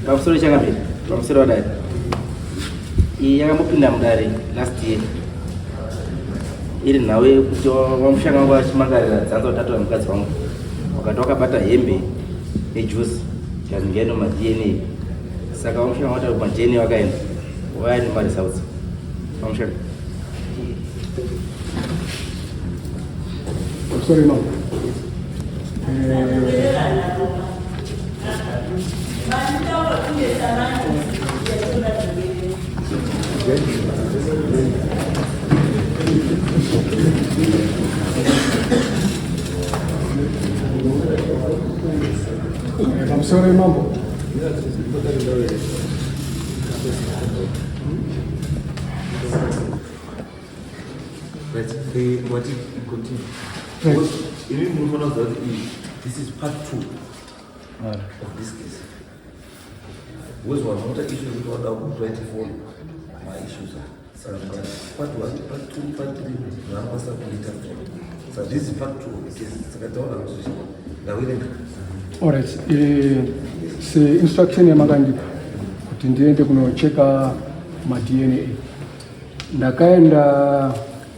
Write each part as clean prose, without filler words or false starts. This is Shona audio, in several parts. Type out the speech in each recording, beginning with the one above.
Pamusoro changamire, pamusoro wadai. Iyi yakambopinda mudare last year. Iri nhau yekuti vamushanga wangu vachimangarira dzanza kutatura mukadzi wangu. Wakati wakabata hembe nejuice tikanzi ngaende mumaDNA. Saka vamushanga wataura kumaDNA vakaenda. Vaya nemaresults. Vamushanga. Sorry, ma'am. Pamusoro mambo. Right, what continue. Right. Ini munofanira kuziva kuti iyi this is part 2 of this case. Because vanhu vanoita issue yekuti vanoda kuti follow maissues aya. Saka part 1, part 2, part 3 vanokwanisa kuita follow. Saka this is part 2 of the case. Saka taona kuti ndawerenga. Alright, se instruction yamakandipa kuti ndiende kunocheka maDNA. Ndakaenda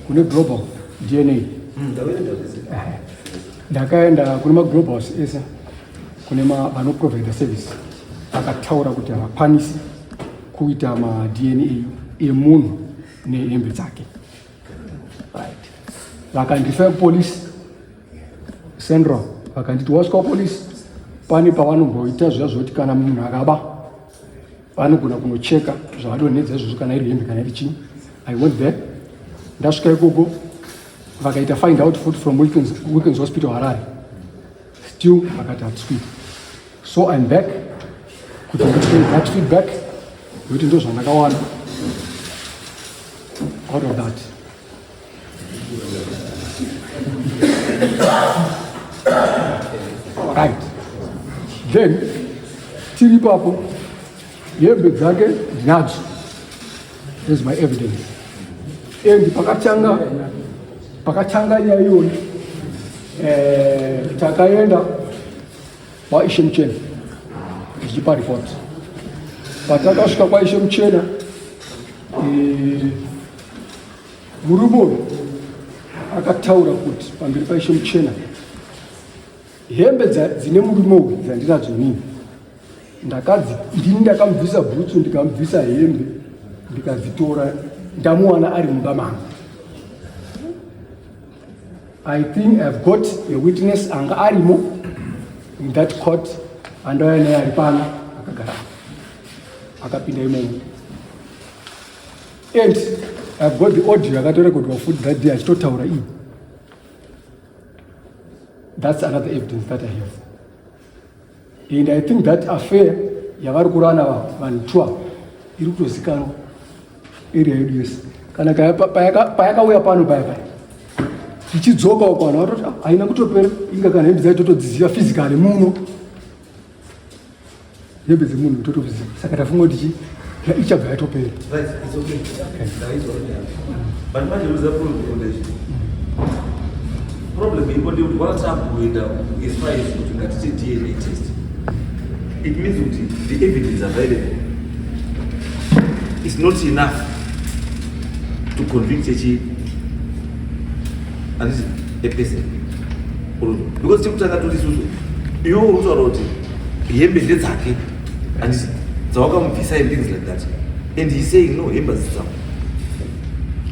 kune Global DNA. Ndawerenga zvese. Ndakaenda kune maglobals ese kune vanoprovide service akataura kuti havakwanisi kuita maDNA emunhu nehembe dzake. Right. Vakandirefer kupolice central, vakanditi wasvika kupolice pane pavanomboita zviya zvekuti kana munhu akaba vanogona kunocheka zvavadonhedza izvozvo, kana iri hembe kana iri chii. I went there, ndasvika ikoko vakaita find out food from Wilkins Hospital Harare, still vakati hatisi kuita. So I'm back kuti ndipe that feedback yekuti ndo zvandakawana out of that. Right, then tiri ipapo, hembe dzake ndinadzo as my evidence. And pakatanga nyaya iyoyi, takaenda kwaIshe Muchena tichipa report. Patakasvika kwaIshe Muchena, murume uyu akataura kuti pamberi paIshe Muchena, hembe dzine murume uyu dzandinadzo inini, ndakadzi ndini ndakamubvisa bhutsu, ndikamubvisa hembe, ndikadzitora ndamuwana ari mumba mangu. I think I've got a witness anga arimo in that court, andauya naye ari pano akagara akapinda imomo. And I've got the audio yakatorekodwa futi that day achitotaura iyi. That's another evidence that I have. And I think that affair yavari kurana vanhu two iri kutozikanwa area yedu yese. Kana payakauya pano paya paya tichidzoka uko, vanhu vatoti, "Ah, haina kutopera inga kana hembe dzacho totodziziva physically muno, hembe dzemunhu totoziva." Saka tafunga kuti chi ichabva yatopera. Right, it's okay. Ndaizwa nyaya. But manje uza problem ndezvi. Problem iripo ndeyekuti watakuenda as far as kuti ngatite DNA test. It means kuti the evidence available is not enough to convict a handiti a person. Because chekutanga toti isusu iwe uri kutaura kuti hembe ndedzake, handiti, dzawakamubvisa and things like that, and he's saying, "No, hembe hadzidzangu,"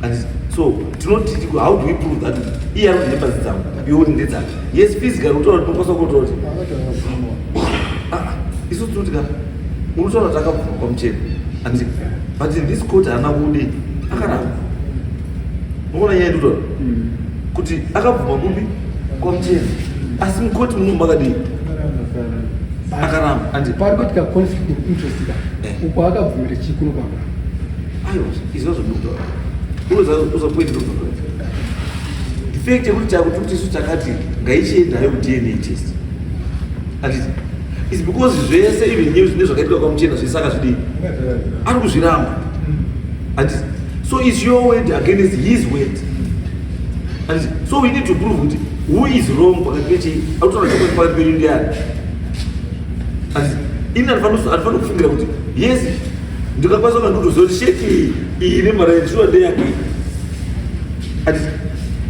handiti? So tinoti how do we prove that iye anoti hembe hadzidzangu, iwe uri ndedzake? Yes, physically utaura kuti unokwanisa kutotaura kuti ah, isusu tinoti ka unotaura kuti akabvuma kwamucheno, handiti? But in this court haana kude, akaramba. Unoona nyaya yendikutaura kuti akabvuma kupi? Kwamucheno. Asi mukoti muno makadii? Akaramba, handiti? Pari kuitika conflict of interest ka. Uko akabvumira chii, kuno kwako? Aiwa, izvozvo ndikutaura unoza point ndikutaura the fact yekuti chakuti kuti isu takati ngaichiendayo kuDNA test, handiti, is because zvese even news nezvakaitika kwamuchena zvese akazvidii, ari kuzviramba, handiti? So is your word against his word, handiti? So we need to prove kuti who is wrong pakati pechi, akutaura chokwadi pakati penyu ndiani, handiti? Ini handifaniri kufungira kuti yes, ndikakwanisa kunga ndikutoziva kuti sheti iyi iyi ine maraini shuwa ndeyake. Handiti?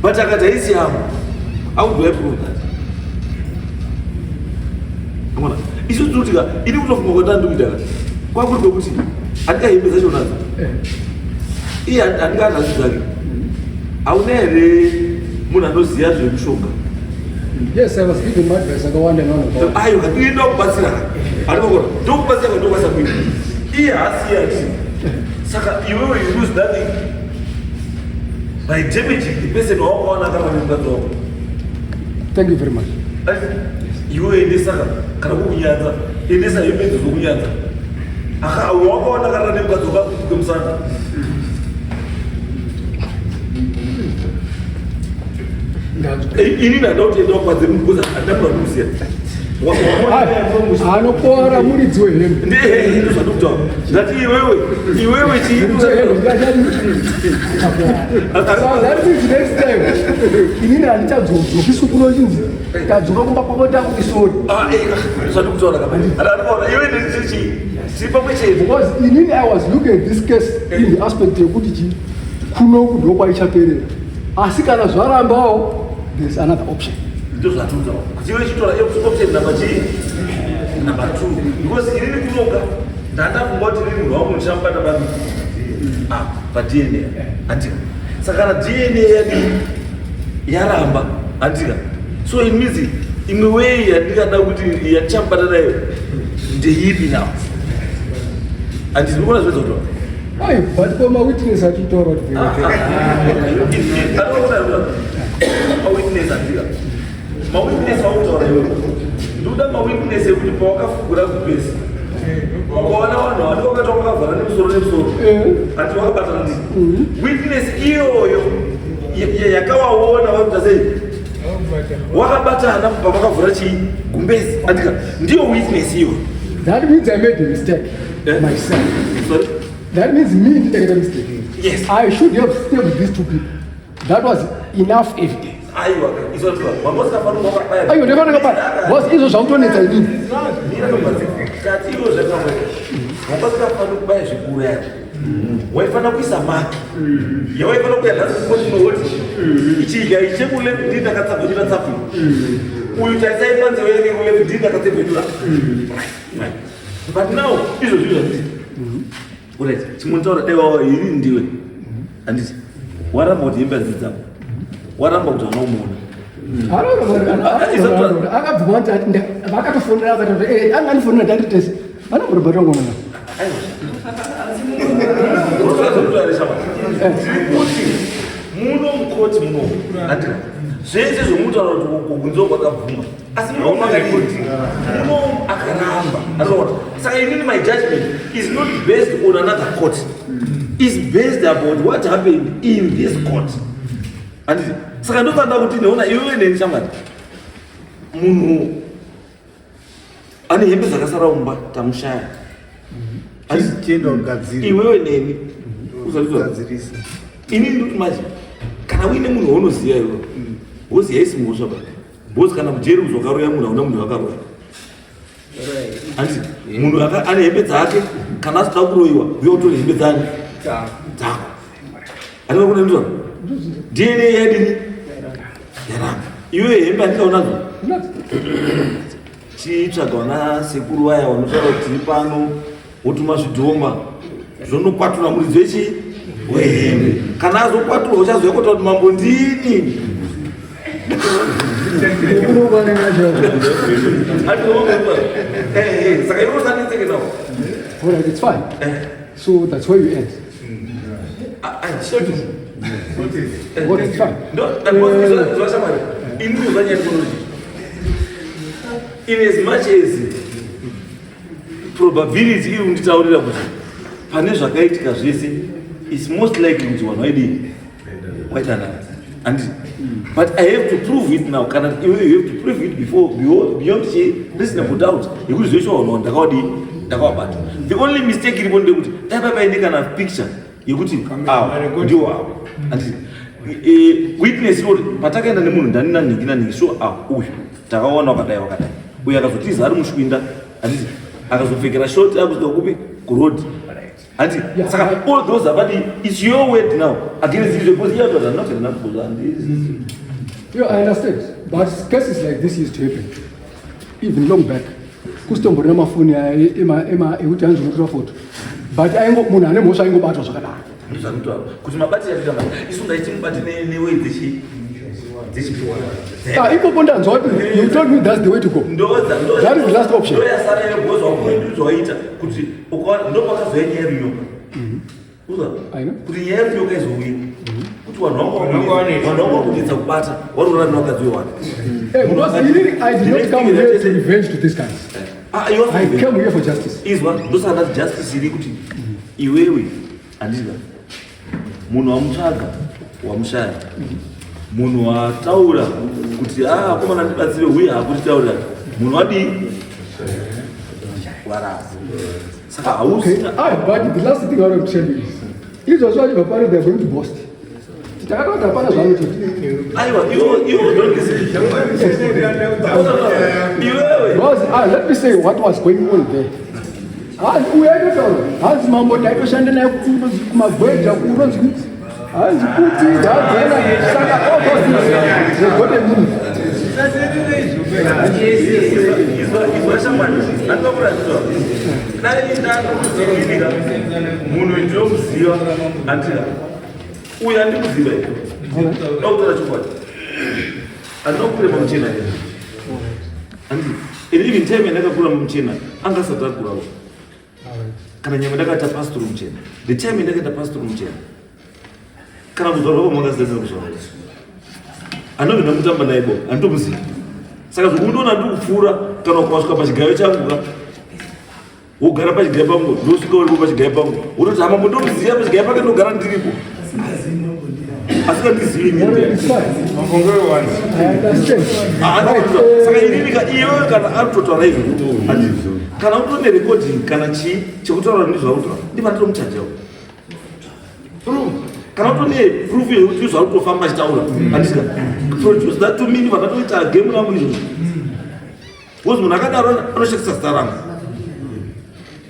But akati haisi yangu. How do I prove that? Amona, isu tinoti ka ini kutofunga kwandandikuita ka kwakuri kwekuti handingahembe dzacho nadzo. Iye handingaanadzo dzake. Hauna here munhu anoziva zvemushonga? Yes, I was given my advice akawanda nevanhu vakawanda. Aiwa, iye ndokubatsira. Handikokora. Ndokubatsira kwandokwanisa kuita. Iye haasiye ati. Saka iwewe you lose nothing by damaging the person wawakaona akarwa nemukadzi wako. Thank you very much. Iwe endesa kana kukunyanza, endesa hembe idzo dzokunyanza. Aka wakaona akarwa nemukadzi wako akutuke musana. Ini ndada kuti enda wakwadze munhu because handina munhu andikuziya. Anokora muridzi wehembe. Ndozvandikutaura. Ndati iwewe, iwewe chii? That means next time inini handichadzoki kuno chinzi tadzoka kumba kwako takuti sorry. Ah, eh, zvandikutaura kapa. Andikuona iwe ndiri chii? Tiri pamwe chete. Because inini I was looking at this case in the aspect yekuti chi kunoku ndokwaichaperera. Asi kana zvarambawo there's another option. Ndozvatiudzawo. Kuti iwe chitora option number chii? Number 2. Because inini kunoka ndandafunga kuti inini munhu wangu ndichamubata papi? Ah, pa DNA. Andika. Saka kana DNA yadii? Yaramba. Andika. So it means imwe way yandingada kuti yandichamubata nayo ndeipi now? Anditi ndikuona zvedza kutora. Ai, but kwa mawitness achitaura kuti mawitness andika mawitness autaura iwe ndikuda mawitness ekuti pawakafugura kupesi ukaona vanhu vati wakati wakavhara nemusoro nemusoro ati wakabatana ndi witness iyoyo yakawaona wakuita sei wakabatana pavakavhura chii gumbezi andika ndiyo witness iyoyo. That means I made a mistake myself. Sorry? That means me ndakaita mistake. Yes. I should have stabbed these two people. That was enough evidence. Aiwa, izvo wanga usikafaniri wakabaya. Aiwa, ndakaona kabaya. Boss, izvo zvakutonetsa inini. Tati iwo zvakamwe. Wanga usikafaniri kubaya zvekuuraya. Waifanira kuisa maki. Yawaifanira kuya nhasi kukoti unoti ichi ichi chekuleft ndini ndakatsabvenyura tsafu. Uyu taisai panze yake kuleft ndini ndakatsabvenyura. But now izvo zvizvo zvanditi. Alright, chimontaura dai wawa iri ndiwe. Handiti. Waramba kuti hembe hadzisi dzako. Waramba kuti hauna kumuona. Akabvuma kuti ati vakatofonera akatoti eh anga andifonera ndati tese. Vanomborobata ngoma na. Kuti muno mukoti muno handiti zvese zvomutaura kuti kunzo kwakabvuma asi muno makadii muno akaramba Andinoona. Saka inini my judgment is not based on another court, is based about what happened in this court. Handiti saka ndofanira kuti neona iwewe neni shamwari munhu ane hembe dzakasara mumba tamushaya. Handiti Chienda kugadzira. Iwewe neni uzandizwa Gadzirisa. Ini ndikuti manje kana uine munhu waunoziva iwe woziva isi mhosva ba because kana mujeri uzi wakaroya munhu hauna munhu wakaroya. Handiti munhu ane hembe dzake kana asida kuroyiwa uye utore hembe dzani dzako. Handina kuna ndizvo DNA yadini yaramba iwe hembe handikaunadzo chitsvaga vana sekuru vaya vanotaura kuti tiri pano wotuma zvidhoma zvonokwatura muridzi wechi wehembe. Kana azokwaturwa uchazoya kutaura kuti mambo ndini. Saka iwe usanetseke nawo. All right, it's fine. So that's where you end. What is fine. Ini ndozvanyaya in as much as probability iri kunditaurira kuti pane zvakaitika zvese is most likely kuti vanhu vaidii waidanana. Handiti but I have to prove it now. Kana iwe you have to prove it before beyond chi reasonable doubt yekuti zveshuwa vanhu ndakawadii ndakawabata. The only mistake iripo ndekuti dai pai paine kana picture yekuti awa ndiwo awa. Handiti witness inoti patakaenda nemunhu ndani nanhingi nanhingi so awa uyu takaona wakadai wakadai uyu akazotiza ari mushwinda. Handiti Akazopfekera short akusvika kupi? Kuroad. Handi saka all those abadi, it's your word now against his, because iye atoza not enough because and Yeah, I understand. But cases like this used to happen. Even long back. Kusitomborina mafoni aya ekuti hanzi unotora foto. But aingo munhu ane mhosva aingobatwa zvakadaro. Ndozvanotaura kuti mabatiro atoita mari, isu ngaitimubate neway dzechipiwa. Ah, ipopo ndanzwa kuti you told me that's the way to go. That is the last option. Ndoyasara yegozi wakuendidzwaita kuti ndopakazoya nyaya yerunyoka. Uzwa? I know. Kuti nyaya yerunyoka izouya kuti vanhu vangu vakunetsa kubata, warora nevakadzi wevanhu. Hey, because inini, I did not come here to revenge to these guys. Ah, you also I came here for justice. Izwa, ndosaka ndati justice iri kuti iwewe, handika, munhu wamutsvaga wamushaya, munhu wataura kuti a akomana ndibatsire, uye hakutitaurira, munhu wadii, warasa, saka Okay. hausina. Ah, but the last thing I want to tell you is, izvozvo vachibva pano, they are going to boast. Takatoti hapana zvanoita. Aiwa, iwo don't listen iwewe. Because, ah, let me say what was going on there. Hanzi uyu aitotaura, hanzi mambo ndaitoshanda naye kumagweja kunonzi hanzi kuti ndadzena. Saka all those things, they got a meaning. Izwa shamwari, andinokuratidzwa dai ndanokuzivinika munhu ndinomuziva, andina uyu andikuziva, ndakutaura chokwadi, andina kukurema muchena here, andi. And even time yandakakura muchena angasati akurawo kana nyama. Ndakaita pastor muchena, the time yandakaita pastor muchena, kana kuzvarwa kwamwakazidazira kuzvarwa, andobva ndamutamba naye bo, handitomuzivi. Saka zvokundiona ndiri kupfuura kana ukasvika pachigayo changu ka, wogara pachigayo pangu, ndosvika uripo pachigayo pangu, wototi hama mundomuziva pachigayo pake ndogara ndiripo, asingandizivi inini. It's fine. I understand. Right, Saka inini iwewe kana ari kutotaura izvozvo, handizvo, kana utone recording kana chii chekutaura ndizvautaura, ndiva nditomuchajawo. Kana utone proof yekuti zvauri kutofamba achitaura, handisika, produce that to me, ndibva ndatoita game rangu izvozvo, because munhu akadaro anoshandisa zita rangu.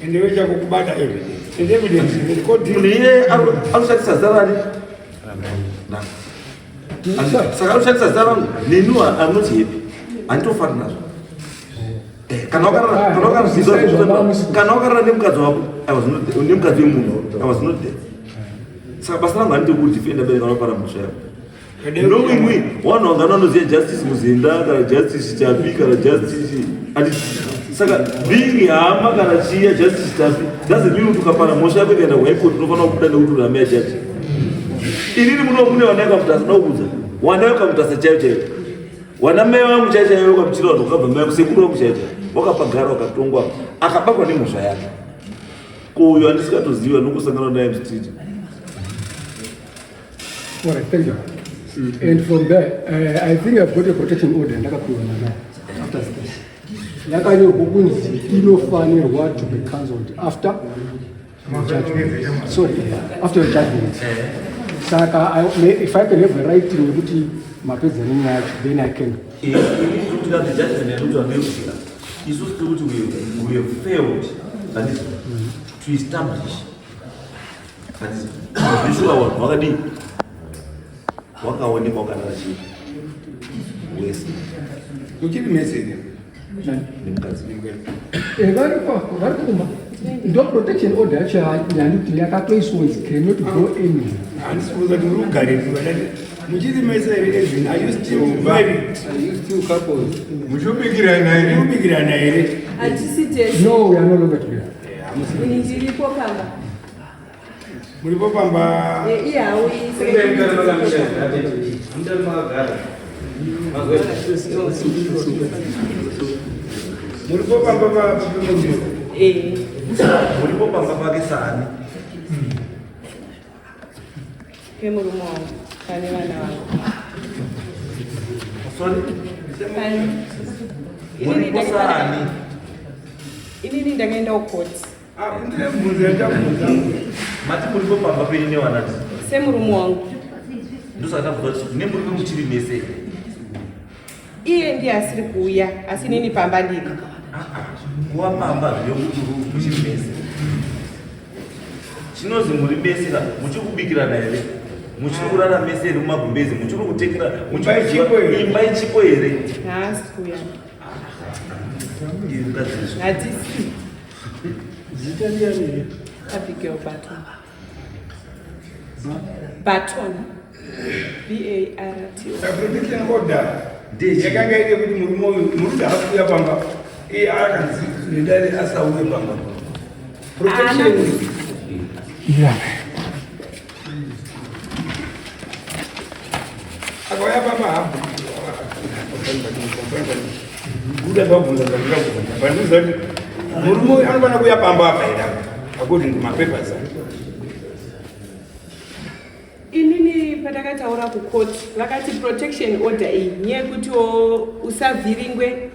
Ende wechakukubata evidence and evidence is recording. Munhu iye anoshandisa zita rani? Saka anoshandisa zita rangu neniwo, I'm not happy, handitofari nazvo. Kana wakarara nemukadzi wako, I was not there, nemukadzi wemunhu, I was not there. Saka basa rangu handiti kudefenda bereka vakapara mhosva yavo, knowing me, vanhu vangana vanoziva Justice Muzenda kana Justice Chapi kana Justice ati. Saka being hama kana chiya Justice Chapi doesn't mean kuti ukapara mhosva yako ikaenda kuHigh Court unofanira kubuda nekuti uri hama yajaji. Inini muno mune vana yakamutasa, ndakuudza, wana yakamutasa chaiyo chaiyo, wana mai vangu chaiyo chaiyo, wakamuchira vanhu wakabva mai kusekuru vangu chaiyo chaiyo, wakapagara wakatongwa akabatwa nemhosva yake. Ko uyo handisikatoziva, nokusangana naye mustreet. All right, thank you. And from there, I think I've got a protection order ndakapiwa nana after this. Yakanyorwa kunzi inofanirwa to be cancelled after judgment. Sorry, after your judgment. Saka if I can have a writing yekuti mapedza nenyaya yacho, then I can. Tikati judgment yatoti ndeyekutika isusu tiri kuti we have failed, handizvo, to establish, handizvo, zvisuka vanhu vakadii, wakaonekwa wakarara chii wese. Uchiri message. Nemukadzi. Vari kumba, ndo protection order yacho yanditi yakatoiswa, it cannot go anywhere. Handisi kuuza kuti muri kugarirwa, muchiri mese here? Ezvino are you still married? Are you still couples? Muchobikirana here? Murikubikirana here? Hatisi tese. No, we are no longer together. Ini ndiripo pamba. Muripo pamba? Eh, iye hauyi. Mutari makagara. Muripo pamba pamurume? Eh. Muripo pamba pake sani? Pemurume wangu pane vana vangu. Sorry? Pane. Inini Muripo sani? Inini ndakaenda kukoti. Ndine mubvunzo yandabvunza. Mati muripo pamba penyu nevanati? Semurume wangu. Ndosaka ndabvunza kuti nemurume muchiri mese. Iye ndiye asiri kuuya, asi inini pamba ndiri. Kuva pamba zvekuti muchiri mese. Chinozi muri mese ka muchiri kubikirana here? Muchiri kurara mese here mumagumbezi? Muchiri kutekera? Imba ichipo here? Imba ichipo here? Haasi kuuya. Hatisi. Zita ndiyani? Abigail Barton. Barton. B A R T O. Saka protection order yakanga iri yekuti murume uyu murume haasi kuuya pamba iye akanzi nedare asauye pamba. Protection Yeah. Akauya pamba hapo. Kuda ndabvunza ndakabvunza. Pandiza kuti murume uyu anofanira kuuya pamba apa here according to mapapers. Inini patakataura kucourt vakati protection order iyi nyeyekutiwo usavhiringwe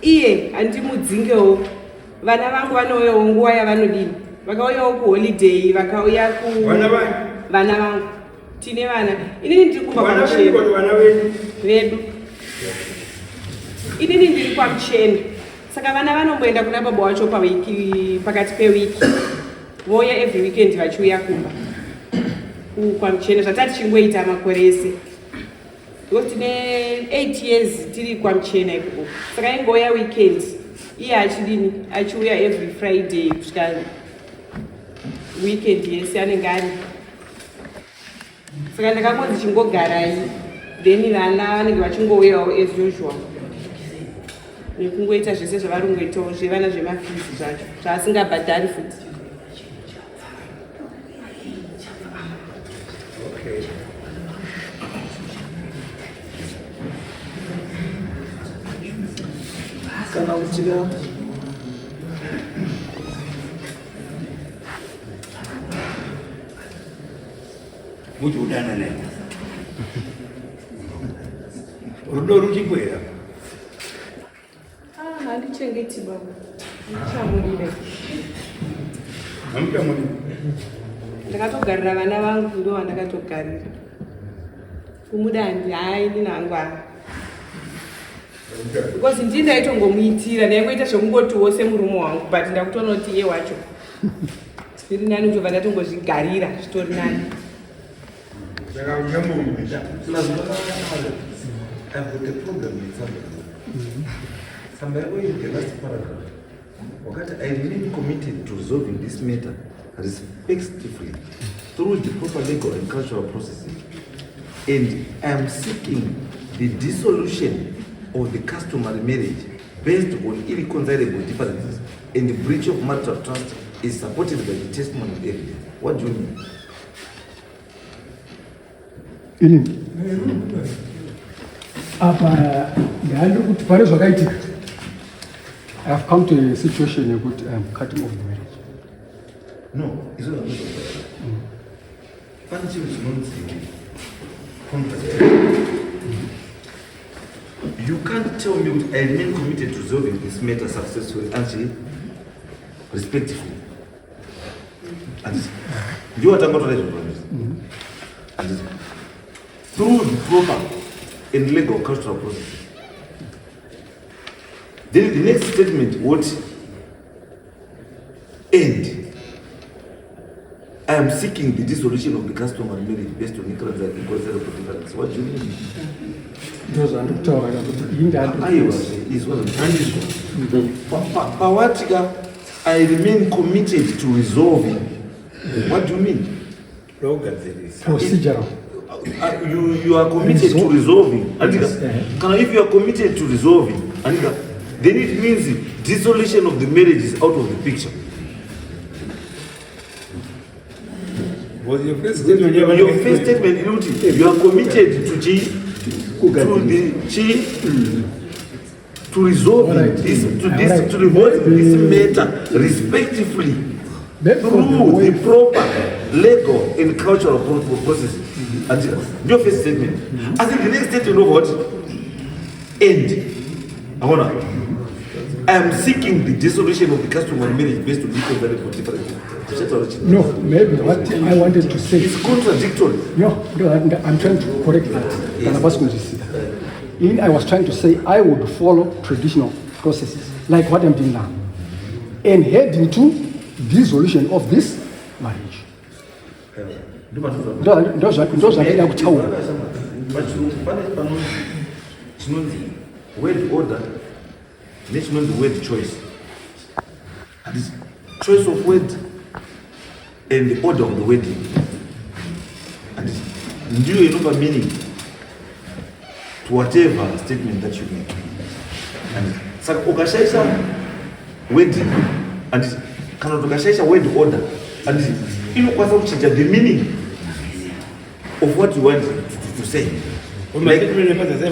iye handimudzingewo vana vangu vanouyawo nguva yavanodini vakauyawo kuholiday vakauya ku Vana vani? Vana vangu tine vana inini ndiri kumba Vana venyu kwamuchena kuti vana venyu. Vedu inini ndiri kwamuchena saka vana vanomboenda kuna baba wacho pawiki pakati pewiki vouya every weekend vachiuya kumba kwamuchena zvatati tichingoita makore ese because tine 8 years tiri kwamuchena ikoko saka ingouya weekend iye achidini achiuya every Friday kusvika weekend yese anenge ari saka ndakangonzi chingogarai then vana vanenge vachingouyawo as usual nekungoita zvese zvavari kungoitawo zvevana zvemafizi zvacho zvaasingabhadhari futi. Kana uchida Muti udana naye. Rudo ruchipo here? Ah, handichengeti baba. Ndichamurire. Hamuchamurire. Ndakatogarira vana vangu ndo vandakatogarira. Kumuda handi hayi ndini hangu ava. Because ndini ndaitongomuitira ndaingoita zvekungotiwo semurume wangu but ndakutonoti iye wacho. Zviri nani kutobva ndatongozvigarira zvitori nani. Saka uchambomuita. I've got a problem with somebody. Somebody in the last paragraph. Wakati I remain committed to resolving this matter respectively through the proper legal and cultural processes, and I am seeking the dissolution of the customary marriage based on irreconcilable differences and the breach of marital trust is supported by the testimony and evidence. What do you mean? Ini apa ndandiri kuti pane zvakaitika. I have come to a situation yekuti I am cutting off the marriage. No, izvo zvandinotaura. Pane chinhu chinonzi contract. You can't tell me kuti I remain committed to resolving this matter successfully and respectfully. Handiti? Ndiwo watanga kutora izvozvo handiti? Handiti? Through the proper and legal cultural processes. Then the next statement what and I am seeking the dissolution of the customary marriage based on irreconcilable difference. What do you mean? Ndozvandiri kutaura kuti ini ndandiri Aiwa, izwa handizvo. Pawati ka I remain committed to resolving. What do you mean? Ndogadzirisa. Procedural. You are committed to resolving. Andika, Yes, eh. kana if you are committed to resolving, andika, then it means dissolution of the marriage is out of the picture. Was your first statement Your first statement inoti you are committed to chi to the chi to resolve Alright. this to this Alright. to resolve this matter respectively Therefore, the through way- the proper legal and cultural processes. And your first statement. I think the next statement of what? End. Ahona. I am seeking the dissolution of the customary marriage based on irreconcilable difference. No, maybe what I wanted to say. It's contradictory. No, no, I'm trying to correct that. Kana pasi kunzwisisa. In I was trying to say I would follow traditional processes like what I'm doing now and heading to dissolution of this marriage. Ndo zvandaida kutaura. Pachirungu pane panonzi chinonzi word order nechinonzi word choice. Handiti choice of word and the order of the wording, handiti ndiyo inopa meaning to whatever statement that you make. Handiti saka ukashaisha wording, handiti, kana kuti ukashaisha word order, handiti inokwanisa kuchinja the meaning of what you want to say. Like,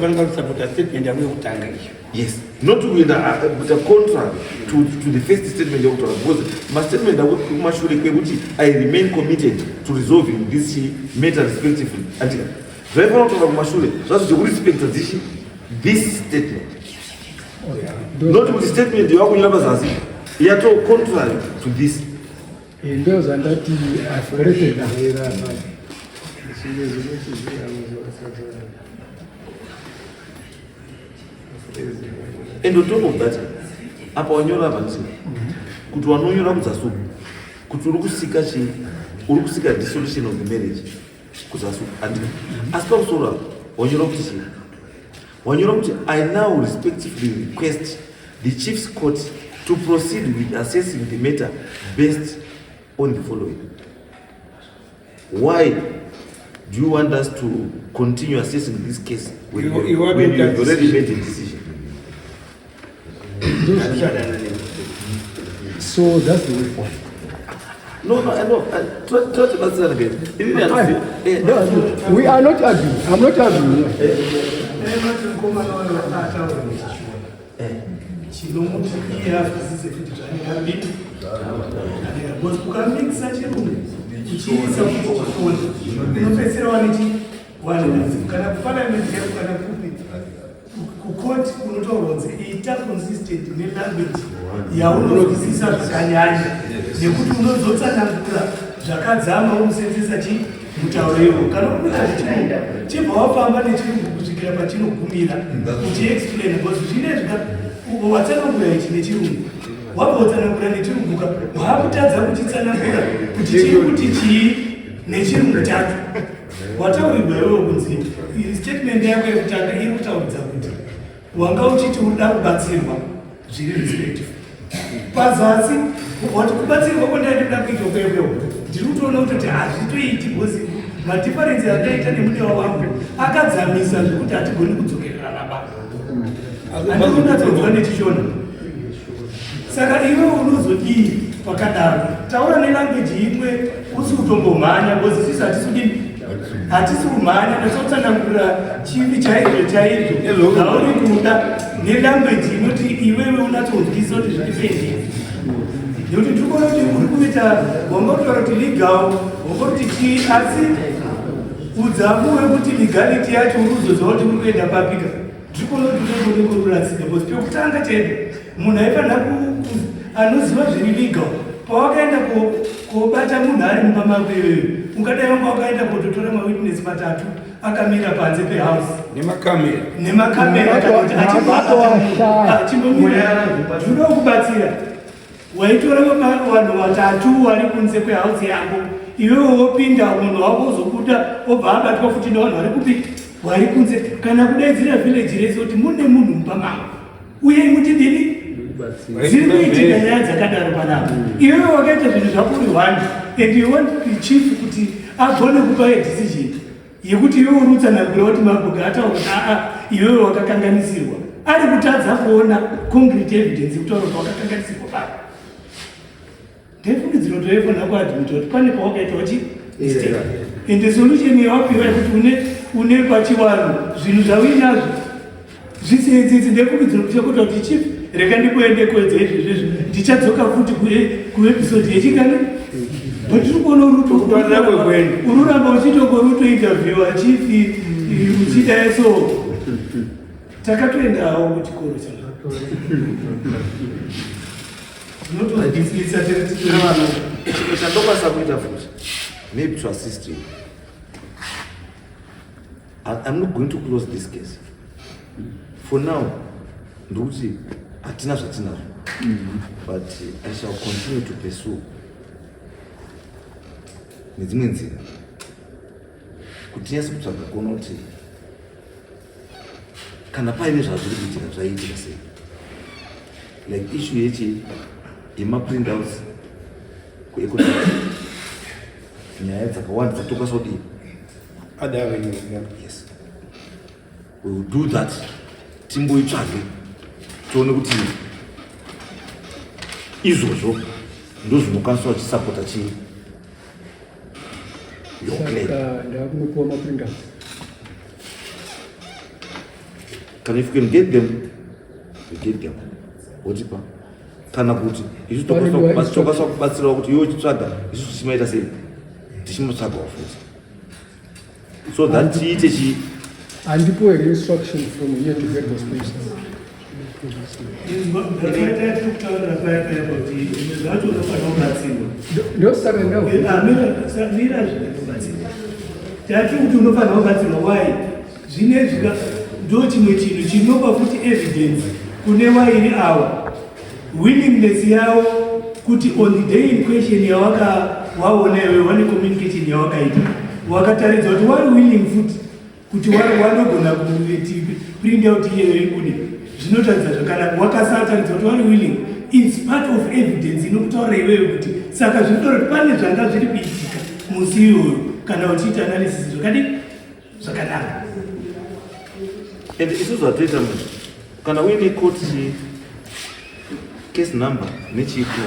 Fanira kusapota statement yako yekutanga iyo. Yes, not kuenda kuita contrary to the first statement yakutaura, because mastatement ako kumashure kwekuti "I remain committed to resolving this matter respectively", andika zvaifanira kutaura kumashure zvazo zvekurespecta dzichi this statement, not kuti statement yawakunyora pazasi yato contrary to this. Ndo zvandati I've written. And on top of that, apa wanyora apa ndisi kuti wanonyora kuzasi uku kuti uri kusika chii, uri kusika dissolution of the marriage kuzasi uku, andika asi pamusoro apa wanyora kuti chii? Wanyora kuti, "I now respectively request the chief's court to proceed with assessing the matter based on the following." Why do you want us to continue assessing this case when You want when to you have already decision. made a decision? So that's the way forward. No, I know. Totibatsirana guys. Inini handisi No, we are not arguing. I'm not arguing. Mati mukomana wayo ataura nechishona chinomuti iye azwisise kuti zvanenge adii, because ukamikisa chirungu uchiisa kuti chishona, unopedzisira wanechi wane dambudziko. Kana kuparliament yako kana kupi, kukoti unotaurwa kunzi ita consistent nelanguage yaunonzwisisa zvakanyanya, nekuti unozotsanangura zvakadzama umusenzesa chi mutauro iwo. Kana uri kuita zvechirungu, chibva wafamba nechirungu kusvikira pachinogumira uchiexplain, because zvinezvi watsanangura ichi nechirungu, wabva watsanangura nechirungu ka, waakutadza kuchitsanangura kuti chiri kuti chii nechirungu chacho. Wataurirwa iwewe kunzi statement yako yekutanga iri kutauridza kuti wanga uchiti urida kubatsirwa zviri respectful. Pazasi wati kubatsirwa kwandai kuitwa kwekwewo, ndiri kutoona kutoti hazvitoiti because madifference andaita nemudiwa wangu akadzamisa zvekuti hatigoni kudzokererana ba. Handikunatsonzwa nechishona. Saka iwe unozodii pakadaro? Taura nelanguage imwe, usi kutombomhanya, because isusu hatisi kudini, hatisi kumhanya. Ndasotsanangurira chivi chaizvo chaizvo zvauri kuda nelanguage inoti iwewe unatsonzwisa kuti zviri nekuti ndiri kuona kuti uri kuita wanga kutaura kuti legal, wanga kuti chii, asi udzamu wekuti legality yacho uri kuzoziva kuti uri kuenda papika. Ndiri kuona kuti unenge ururasika, because pekutanga chaipo munhu aifanira anoziva zviri legal, pawakaenda kobata munhu ari mumba mako iyoyo, ungadai wanga wakaenda kototora mawitness matatu akamira panze pehouse Nemakamera. Nemakamera, kana kuti achimbomira, zvinoda kubatsira. Waitora vanhu vatatu vari kunze kwehausi yako, iwewe wopinda, munhu wako ozobuda, obva abatwa futi nevanhu vari kupi, vari kunze, kana kudaidzira village rese kuti mune munhu mumba mangu, uye mutidini. Dziri kuitika nyaya dzakadaro panapa. Iwewe wakaita zvinhu zvako uri one, and you want the chief kuti agone kupa a decision yekuti iwewe uri kutsanangura kuti mabhuga ataura kuti aa, iwewe wakakanganisirwa, ari kutadza kuona concrete evidence yekutaura kuti wakakanganisirwa pano. Ndefungidziro toifanira kuadmita kuti pane pawakaita wachi mistake, and the solution yawapiwa yekuti une pachivanhu zvinhu zvauinazvo zvisedzidzi. Ndefungidziro kuchakuta kuti chief, reka ndikuende kuedza izvezvezvo, ndichadzoka futi kuepisode yechikani, but tiri kuona Kutorera kwekuenda. ururamba uchitongori utointerviewa chief uchidai. So takatoendawo kuchikoro chaka tinotozwisisa. Chimwe chandokwanisa kuita futi, maybe to assist you, I'm not going to close this case for now. Ndikuti Hatina zvatinazvo, but I shall continue to pursue nedzimwe nzira kuti tinyase kutsvaga kuona kuti kana paine zvazviri kuitika zvaiitika sei, like issue yechi yemaprintouts kuEconet, nyaya dzakawanda dzatokwanisa kudii. Other avenues, yeah. Yes, we will do that. Timboitsvage tione kuti izvozvo ndo zvinokwanisa vachisapota chii your claim. Saka ndakunopiwa maprintouts? Kana if you can get them, you get them, wotipa, kana kuti isu tokwanisa kubatsirawo kuti iwe uchitsvaga, isu tichimaita sei, tichimutsvagawo futi so that tiite chii. Handipo here instruction from here to get those places? Ndakaita tiri kutaurira paya paya kuti zvimwe zvacho unofanira kubatsirwa. Ndosaka ndau Mira, zvinobatsirwa tati kuti unofanira kubatsirwa. Why? Zvinezvi ndo chimwe chinhu chinopa futi evidence kune vairi ava, willingness yavo kuti on the day in question yawaka waona iwe wane communication yawakaita, wakataridza kuti wari willing futi kuti wanogona kuti print out iyeyo ibude. Zvinotaridza zvakanaka. Wakasataridza kuti wari willing, it's part of evidence inokutaurira iwewe kuti saka zvinotaura kuti pane zvanga zviri kuitika musi iyoyo, kana uchiita analysis zvakadii zvakanaka. And isusu zvatoita manje, kana uine court chi case number nechiko.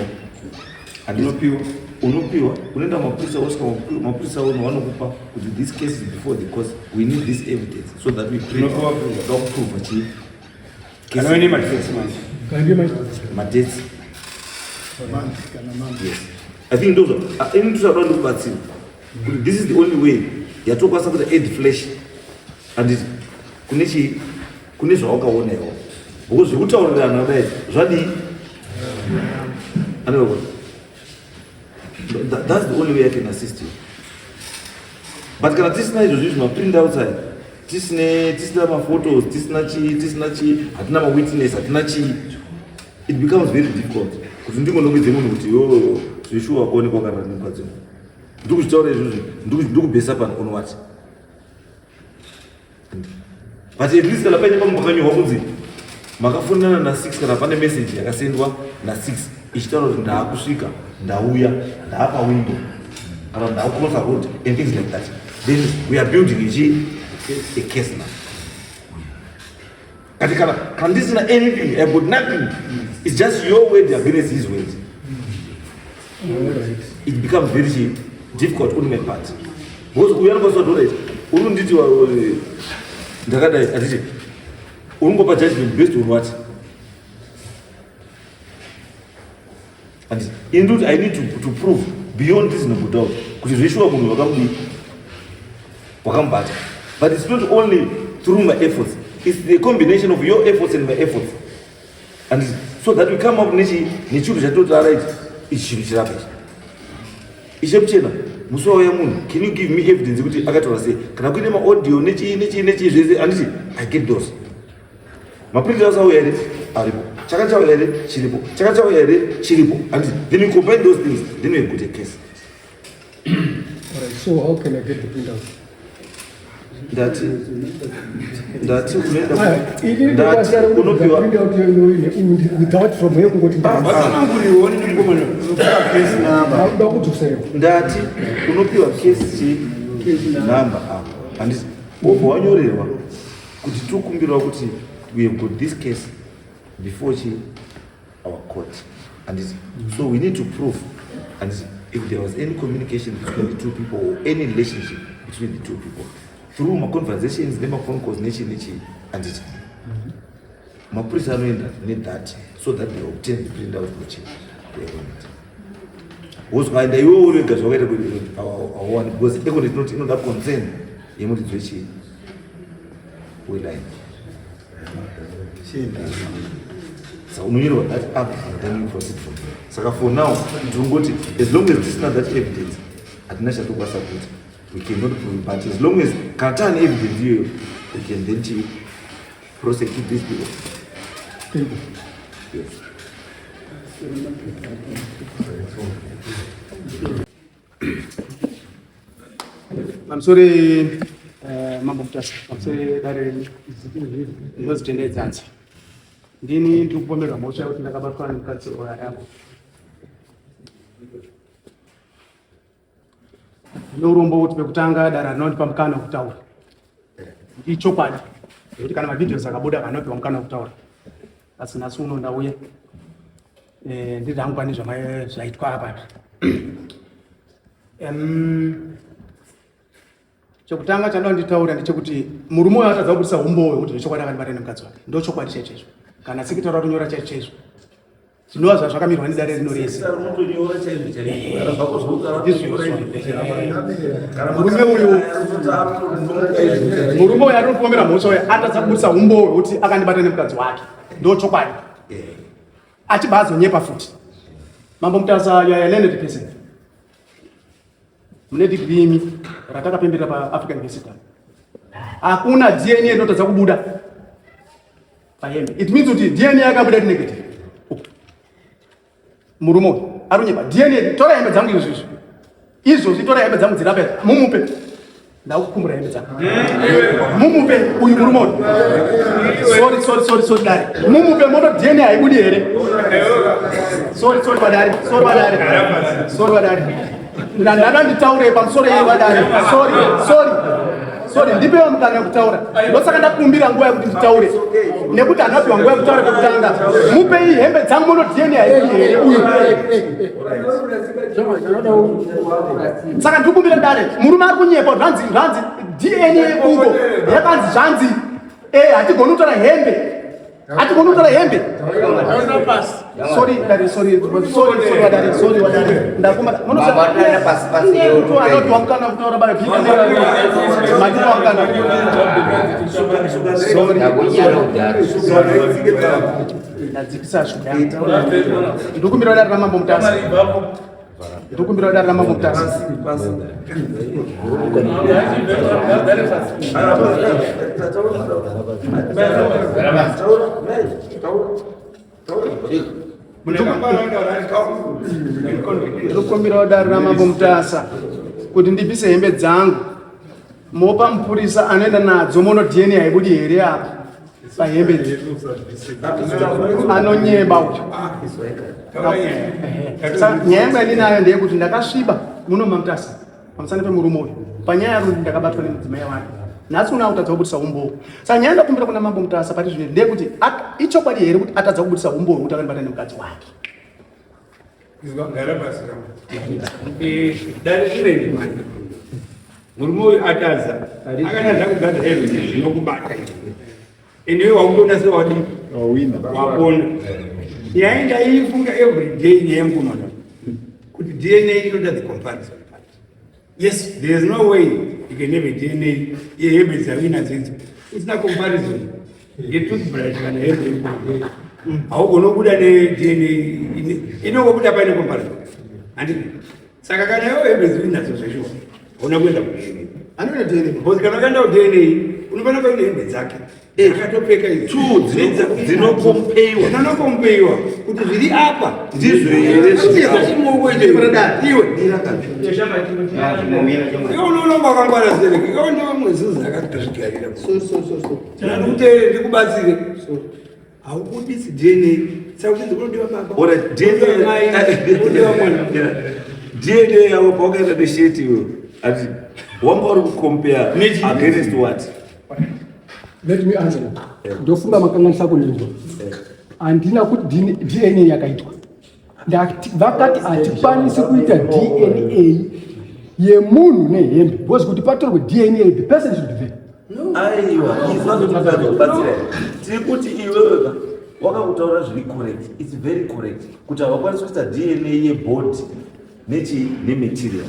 Unopiwa. Unopiwa, unoenda mapurisa, wosvika mapurisa ono vanokupa kuti this case is before the court, we need this evidence so that we prove. Unopiwa proof. Ndakuprova chii. Kana uine madates manje. Kana Madates, yes. I think ndozvo ini ndosada ndikubatsira kuti this is the only way yatokwanisa kuti add flesh and kune chii, kune zvawakaona iwo, because zvekutaurirana dai zvadii. Andivaona, that's the only way I can assist you. But kana tisina izvozvo izvi, maprintouts aya, tisina maphotos, tisina chii, tisina chii, hatina mawitness, hatina chii, it becomes very difficult kuti ndingonongedze munhu kuti yo zveshuwa kuonekwa wakarara nemukadzi wangu. Ndikuzvitaura izvozvo ndikubhesa pano on what? But at least kana paine pamwe pakanyorwa kunzi makafonana na6, kana pane message yakasendwa na6 ichitaura kuti ndaakusvika, ndauya, ndaapa window, kana ndaakucrossa road and things like that, then we are building ichi a case now. Kati kana ndisina anything, I got nothing, it's just your word against his word. It becomes very difficult on my part because uyu anokwanisa kuti alright, uri kunditi ndakadai, atiti uri judgment based on what? And indeed I need to prove beyond reasonable doubt kuti zveshuwa munhu wakamudii, wakamubata. But it's not only through my efforts, it's the combination of your efforts and my efforts, and so that we come up nechinhu chatoti alright, ichi chinhu chirapa ichi. Ishe Muchena, musi wauya munhu, can you give me evidence yekuti akataura sei, kana kuine maaudio nechii nechii nechii zvese? Handiti I get those maprinters auya here? Aripo. Chakachauya here? Chiripo. Chakachauya here? Chiripo. Handiti then you combine those things, then we have got a case. Alright, so how can I get the printout? Ndati unoenda Ini ndati unopiwa printout without from here kungoti Vatsananguriwo nemukomana case number. Ndakuda kudzoserwa. Ndati unopiwa case chi number apa, handiti wobva wanyorerwa kuti tikumbirawo kuti we have got this case before chi our court, handiti so we need to prove, handiti if there was any communication between the two people or any relationship between the two people through maconversations nemaphone calls nechi nechi, handiti mapurisa anoenda nethat so that they obtain the printout kuchi kuEconet. Wozwaenda iwewe uri wega, zvakaita kuti hauwani because Econet inoti inoda concern yemuridzi wechi weline. Saka unonyorerwa that up and then you proceed from there. Saka for now ndinongoti as long as tisina that evidence, hatina chatokwanisa kuita. We cannot prove, but as long as kana taane evidence iyoyo, we can then chi prosecute these people. Thank you. Pamusoro Mambo Mutasa, pamusoro dare ndinozitendedzanza. Ndini ndiri kupomerwa mhosva yekuti ndakabatwa nemukadzi yangu. Ndine urombo kuti pekutanga dare rinondipa mukana wekutaura. Ichokwadi nekuti kana mavideos akabuda vanopiwa mukana wekutaura. Asi nhasi uno ndauya ndiri hangu pane zvaitwa apa. Chekutanga chandoda nditaura ndechekuti murume uyo atadza kubudisa umbowo hwekuti zvechokwadi akandibata nemukadzi wake. Ndochokwadi chaicho izvo. Kana sekitari atonyora chaicho chaizvo. Zvinova zvazvakamirwa nedare rino rese. Murume uyu murume uyu atopomera mhosva uyu atadza kubudisa umbowo hwekuti akandibata nemukadzi wake. Ndochokwadi. Achibva azonyepa futi. Mambo Mutasa, you are a learned person. Mune degree imi ratakapemberera paAfrican University. Hakuna DNA inotadza kubuda pahembe. It means kuti DNA yakabuda iri negative. Murume uyu arunyepa. DNA tora hembe dzangu izvozvi izvi. Izvozvi tora hembe dzangu dziri apa mumupe. Ndakukumbura hembe dzangu. Mumupe uyu murume uyu. Sorry sorry sorry sorry dare. Mumupe moto DNA haibudi here? Sorry sorry vadare. Sorry vadare. Sorry vadare. Ndada nditaure pamusoro yei vadare. Sorry sorry. Sorry ndipewo mukana wekutaura. Ndosaka ndakumbira nguva yekuti nditaure. Nekuti handinapiwa nguva yekutaura pekutanga. Mupei hembe dzangu mono DNA haibudi here uyu. Saka ndikumbira dare, murume ari kunyepa zvanzi zvanzi DNA uko yakanzi zvanzi hatigoni kutora hembe. Hatigoni kutora hembe. Sorry dare, sorry sorry sorry vadare, sorry vadare. Ndakumba munotoa mukana kutaura bara matipa mukana. Sorry. Ndadzikisa shuga yangu. Ndikumbira dare raMambo Mutasa. Ndikumbira dare raMambo Mutasa. Ndikumbira dare raMambo Mutasa kuti ndibvise hembe dzangu mopa mupurisa anoenda nadzo mono DNA haibudi here apa pahembe idzi. Anonyeba uyu. Nyaya yangu yandinayo ndeyekuti ndakasviba muno maMutasa pamusana pemurume uyu panyaya yarundi ndakabatwa nemudzimai wake. Nhasi uno akutadza kubudisa umbowo. Saka nyaya ndakumbira kuna Mambo Mutasa pari zvino ndeyekuti ichokwadi here kuti atadza kubudisa umbowo hwekuti akandibata nemukadzi wake. Gara pasi dare rinenge manje. Murume uyu atadza. Akatadza kugadzira izvi zvinokubata izvi. Ende iwe wakutoona sewadii? Wapona. Nyaya ndaiifunga every day nyaya yemukomana. Kuti DNA inoda the comparison part. Yes, there is no way you can have a DNA yehembe dzawina dzedzo. Isina comparison. Yetoothbrush kana hembe. Haugoni kubuda neDNA inongobuda paine comparison. Handiti? Saka kana iwe hembe dziri nadzo zveshuwa, hauna kuenda kuDNA. Anoenda DNA. Because kana ukaenda kuDNA, unofanira paine hembe dzake. Akatopfeka idzi. Two dzinokompeiwa. Dzinokompeiwa kuti zviri apa ndizvo here iwe. Iwe unoona wakangwara sereke. Iwe ndiwe mwezuzi akatozvigarira. Ndikuteerere ndikubatsire. Haubudisi DNA. Saka uchinzi kunodiwa baba. Ora DNA. Kunodiwa mwana. DNA yavo pawakaenda nesheti iwe. Ati wanga uri kucompare against what? Let me answer. Ndofunga makanganisa kundinzwa. Handina kuti DNA yakaitwa. Vakati hatikwanisi kuita DNA yemunhu nehembe because kuti patorwe DNA the person should be there. Aiwa, izvazvokubatsira. Tiri kuti iwewe wakakutaura zviri correct. It's very correct kuti havakwanisi kuita DNA yebody nechi nematerial.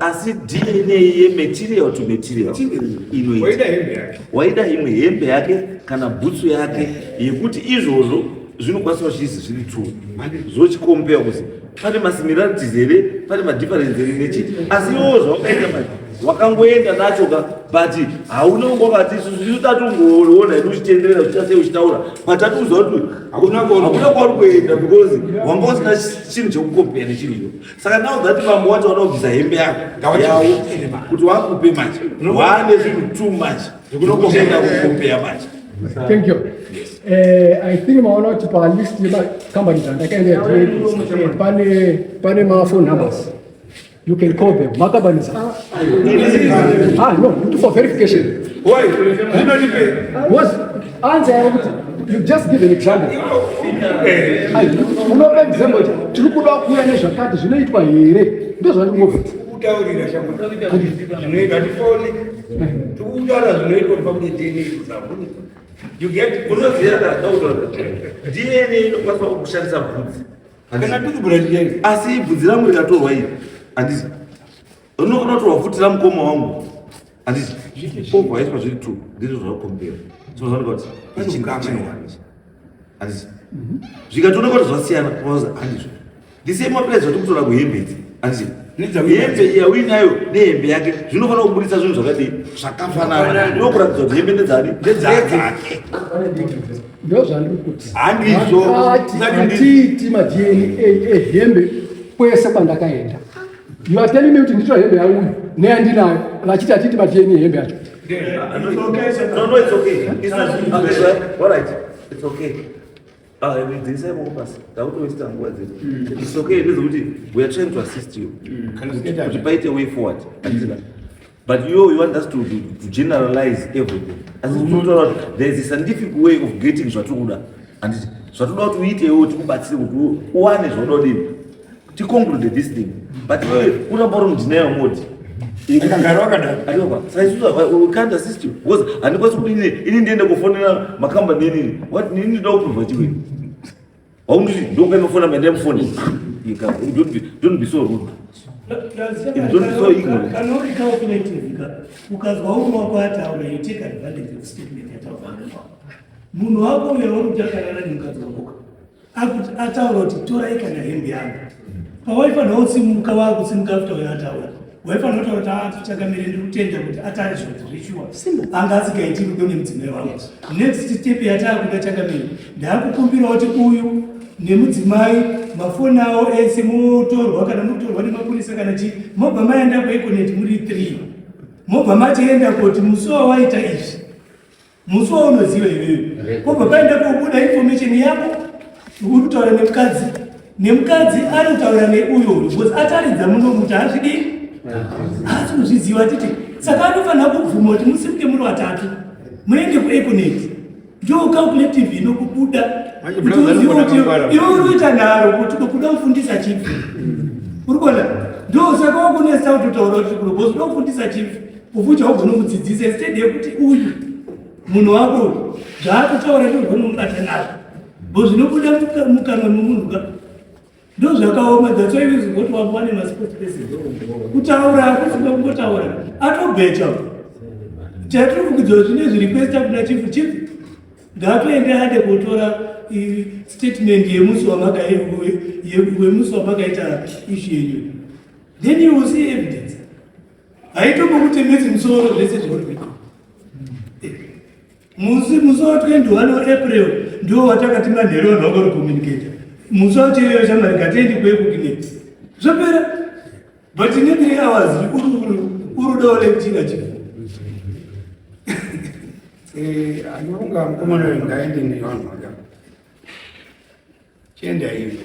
Asi DNA yematerial to material inoita. Waida hembe yake. Waida imwe hembe yake kana bhutsu yake yekuti izvozvo Zvinokwanisa zvizi zviri two zvochikompeya kuzi pane masimilarities here, pane madifference here nechi, asi iwowo zvawakaita manje wakangoenda nacho ka, but hauna unga wakati isusu tatongoona idu uchitenderera uchiita sei uchitaura, but tatiuza kuti hakuna kwauri kuenda because wanga usina chinhu chekukompeya nechiriyo. Saka now that vamwe wacho vada kubvisa hembe yako yavo kuti wakupe manje waane zvinhu too much zvekunokuenda kukompeya manje. Thank you. Yes. I think maona kuti palist yemacompanies andakaenda pane pane ma-phone numbers. You can call them. Macompanies. Ah, no, for verification. Why? Zvinonipe. Was answer yavo kuti you just give an example. Unopa example kuti tiri kuda kuuya nezvakati zvinoitwa here, ndozvandingobvunza. Kutaurira zvinoitwa tifone tikutaura zvinoitwa pakuti DNA example you get. Unoziva kataura DNA inokwanisa kushandisa bvudzi. Kana toothbrush. Asi bvudzi rangu rikatorwa iri, handiti rinotorwa futi ramukoma wangu, handiti obva waiswa zviri two, ndizvo zvakombera zvinozanika kuti ichi chinowani, handiti zvikatooneka kuti zvasiyana, handizvo the same applies zvatiri kutora kuhembe idzi, handiti hembe yauinayo nehembe yake zvinofanira kubudisa zvinhu zvakadii zvakafanana, ndokuratidza kuti hembe ndedzani, ndedzake. Ndozvandiri kuti. Handizvo. Hatiiti maDNA ehembe kwese kwandakaenda. You are telling me kuti nditora hembe yauyu neyandinayo, vachiti hatiiti maDNA hembe yacho. No, it's okay. It's not, okay, all right. It's okay. Ah, dzisai maoko pasi. Takutowaste nguva dzedu. It's okay. Ndezvekuti we are trying to assist you. Kuti paite way forward. Handiti? But you want us to generalize everything. Asi tinotaura kuti there is a scientific way of getting zvatiri kuda. Handiti? Zvatoda kuti uite iwewe tikubatsire kuti uwane zvauda kudini. Ticonclude this thing. But iwewe uramba uri mudenial mode. Akagara wakadaro. Aiwa, saka isusu we can't assist you because handikwanisi kuti ini ndiende kufonera makambani enini. What nini ndinoda kuprova chiwe? Haunditi ndokupa mafoni amba endai mufoni. Don't be so rude. Don't be so ignorant. Kana uri calculative ka, ukazwa umwe wako ataura, you take advantage of statement yataura. Munhu wako uyo wauri kuti akarara nemukadzi wako akuti ataura kuti torai kana hembe yangu, pawaifanira kusimuka wakusimuka after uyo ataura, waifanira kutaura kuti ah, tichakamire, ndiri kutenda kuti atari zvoti zveshuwa anga asikaiti rudo nemudzimai wangu. Next step yataakuda, chakamire, ndaakukumbira kuti uyu nemudzimai mafoni avo ese mutorwa, kana mutorwa nemapurisa kana chii, mobva maenda kuEconet muri 3, mobva matienda kuti musi wawaita izvi, musi waunoziva iwewe, kobva paenda kobuda information yako uri kutaura nemukadzi, nemukadzi ari kutaura neuyo uyu, because ataridza muno kuti hazvidii, haasi kuzviziva titi. Saka anofanira kubvuma kuti musimuke muri vatatu muende kuEconet. Ndo calculative inokubuda kuti uzive kuti iwe uri kuita nharo kuti kuda kufundisa chief. Uri kuona, ndo saka wakunesa kutotaura kuti kuno because uda kufundisa chief kufucha ugone kumudzidzisa instead yekuti uyu munhu wako uyu zvaakutaura ndogone kumubata nazvo bo zvinobuda mukanwa memunhu ka, ndo zvakaoma. That's why uzogoti wako wane masport person kutaura hakusida kungotaura atobhecha. Chatiri kukudzwa zvine zvirequesta kuna chief, chief ngatoende ade kutora statement yemusi wamakaita issue yenyu, then you will see evidence. Haitombokutemedzi musoro zvese zvauri kuita. Musi wa 21 April ndiwo watakati manheru vanhu vangori communicate. Musi wacho shamwari ngatiendi kuEconet, zvopera. But ne 3 hours urudawo lecture chief. Anofunga mukomana uyu ngaende nevanhu vaka chienda ivi.